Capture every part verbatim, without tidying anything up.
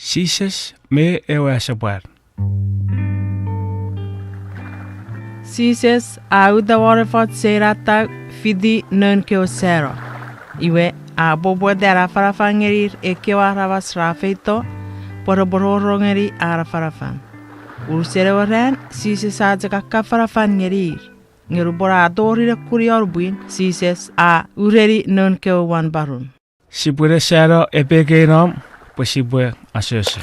Jises me ewe asepwan. Jises a uta won efoch seinatau fiti noun kewe sano. Iwe, a poputa an afanafan ngenir ekkewe aramas ra feito pwe repwe rongorong ngeni an afanafan. Unusen ewe ran Jises a chok akkafanafan ngenir. Nge nupwen a tori nekunion pwin, Jises a ureni noun kewe wanporon, sipwe ne sano epek ei nom pwe sipwe asoso.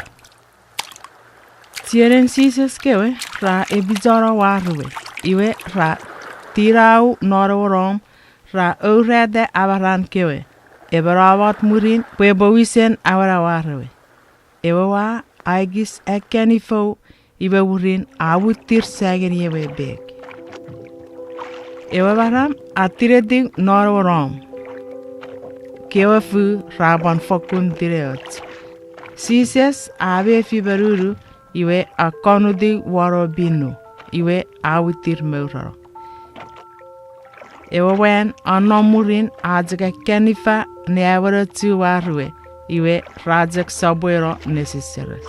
Chienan Jises kewe ra epichono war we, iwe ra tinau non ewe nom, ra ourata amaran kewe. Emon a mot mwirin pwe epwe wisen awena war we. Ewe wa a ekis akkanifou, iwe mwirin a mwitir sa ngeni ewe epek. Ewe maram a tinetiw non ewe nom. Kewe fu ra pwan fokkun tineoch. Jises a mefi monunu, iwe a konutiw won ewe pinu, iwe a mwitir mourono. Ewe mwan a nom mwirin a chok akkanifa ne awenochu war we, iwe ra chok sopweno ne seseres.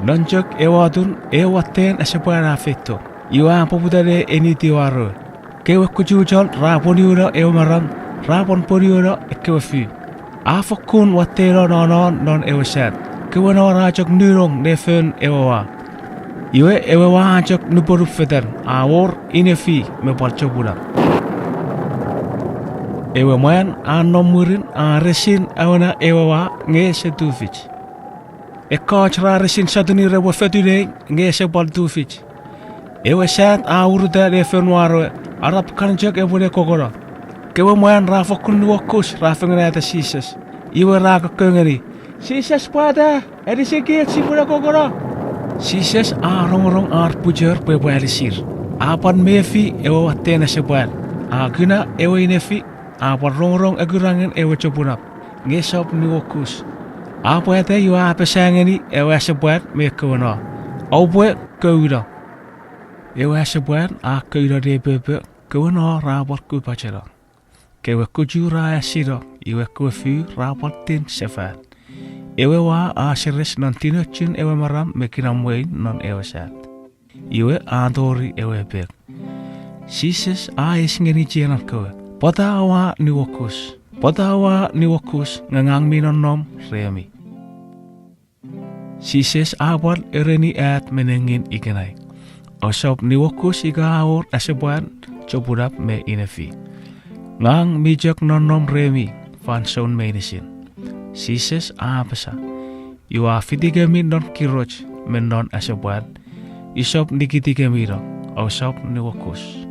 Non chok ewe atun ewe watten asepwan a feito, iwe a poputa ne enitiw war we. Kewe kuchuchon ra pwonuno ewe maram, ra pwan pwonuno ekkewe fu. A fokkun watteno nonon non ewe sat. Kewe no ra chok nunong ne fon ewe wa. Iwe ewe wa a chok nuponupfetan, a wor inefi me pwal chopunap. Ewe mwan a nom mwirin a resin awena ewe wa nge ese tufich. Ekkoch ra resin sotunir epwe fetunei nge ese pwal tufich. Ewe sat a uruta ne fon war we, arap kan chok epwe ne kokkono. Kewe mwan ra fokkun nuokus ra fengenata Jises. Iwe ra kokko ngeni, Jises pwata, anisikich sipwe ne kokkono. Jises a rongorong ar puchor pwe epwe anisir. A pwan mefi ewe watten asepwan. A kuna ewe inefi, a pwan rongorong ekurangen ewe chopunap, nge esap nuokus. A pwata iwe a apasa ngeni ewe asepwan me ekkewe no, Oupwe kouno. Ewe asepwan a kouno nepopo, kewe no ra pwan kupacheno. Kewe kuchu ra asino, iwe kewe fu ra pwan tin sefan. Ewe wa a seres non tinochun ewe maram me kinamwe non ewe sat. Iwe a tori ewe epek. Jises a eis ngeni chienan kewe, Pwata oua nuokus? Pwata oua nuokus nge ngang mi nonnom remi? Jises a pwal ereni at me nengin ikenai, Ousap nuokus ika a wor asepwan, chopunap me inefi. Ngang mi chok nonnom remi fansoun meinisin. Jises a apasa, Ua fitikemi non kiroch me non asepwan, usap nikitikemino, ousap nuokus.